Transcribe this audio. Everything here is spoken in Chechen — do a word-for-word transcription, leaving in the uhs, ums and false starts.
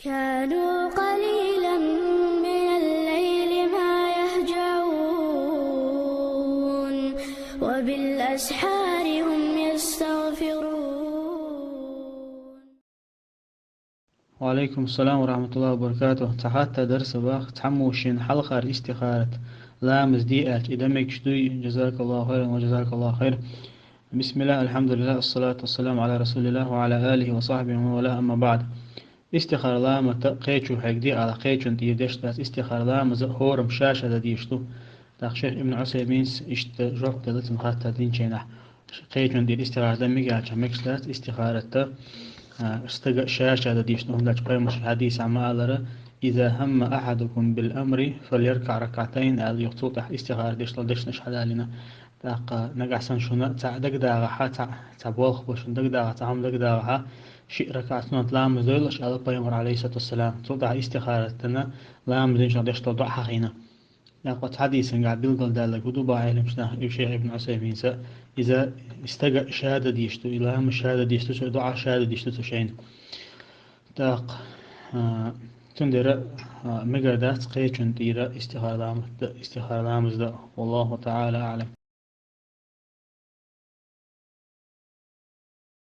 كانوا قليلا من الليل ما يهجعون، وبالأسحار هم يستغفرون. وعليكم السلام ورحمة الله وبركاته. Цхьа хатта дарса бах, цхьаммо шин хьалхар истихарат ламаз ди аьлча, и дамегч дуй? جزاك الله خيرا وجزاك الله خير. بسم الله، الحمد لله، الصلاة والسلام على رسول الله وعلى آله وصحبه ومن والاه، أما بعد. Истихара ламаз та кхечу хьегди ала, кхечун тӀера деш дац, истихара ламаз хӀорам ша-ша дан деш ду. ТӀаккха шейх Ибн Усайминс иштта жоп дала цун хатта динчийнахь. Кхечун тӀера истихара дан мигалча мегаш дац, истихарат та, а, стага ша-ша дан деш ду, хӀунда аьлча пайхамарша хьадисехь ма аллара: «إذا هم أحدكم بالأمر فليركع ركعتين», аьлла, юха цул тӀаьхьа истихара деш дола дешнаш хьадалийна. ТӀаккха нагахь санна шуна цхьа дагадагӀахьа, цхьа, цхьа болх ба шуна дагадагӀа, цхьа хӀума дагадагӀахьа, шиъ ракаӀат суннат ламаз дойлаш аьлла пайхамар, عليه الصلاة والسلام. Цул тӀаьхьа истихарат тана ламаз динчунах деш дола доӀа хьахийна. ТӀаккха цхьа хьадисангахь билгалдаьлларг хӀун ду бах Ӏилманча наха, и шейх Ибн Усайминса, иза стага ша дан деш ду, и ламаз ша дан деш ду цо, и доӀа ша дан деш ду цо шайна. ТӀаккха, а, цундела, а, мегар дац кхечун тӀера истихара ламаз, истихара ламаз дан. والله تعالى أعلم.